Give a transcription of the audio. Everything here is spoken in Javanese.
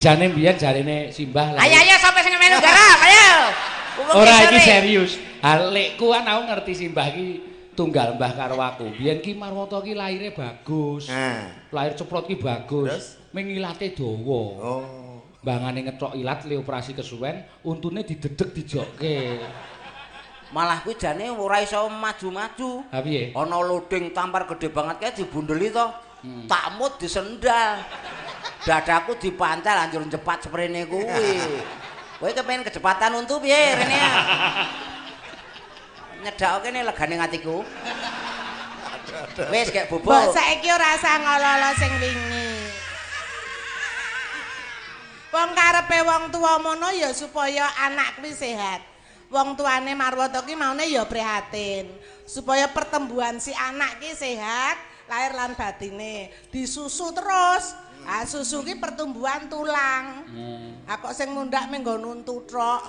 Jane mbiyen jarene simbah Ayo ayo, sampai sing melu garap, ayo. Ora, iki serius. Lekku kan aku ngerti simbah iki tunggal mbah karo aku. Biyen ki Marwoto ki lahire bagus. Nah. Lahir ceprot ki bagus. Terus? Ming ilate dawa. Oh. Bangane ngetok ilat le operasi kesuwen, untune didedek dijokke. Malah kuwi jane ora iso maju-maju. Ha piye? Ana loding tampar gede banget kae dibundeli to. Takmut disendal. Dadaku dipancal anjur jepat seprene kuwi. Kowe kepengin kecepatan untu piye rene ya? Nyedak kene legane ngatiku. Wis kek bobo. Mbok saiki ora usah ngolo-olo sing wingi. Wong karepe wong tuwa mono ya supaya anak kuwi sehat. Wong tuane Marwoto ki maune ya prihatin supaya pertumbuhan si anak ki sehat lahir lan batine. Disusu terus. Ah, susu ki pertumbuhan tulang. Ah, kok sing mundak mung nggo untu tok.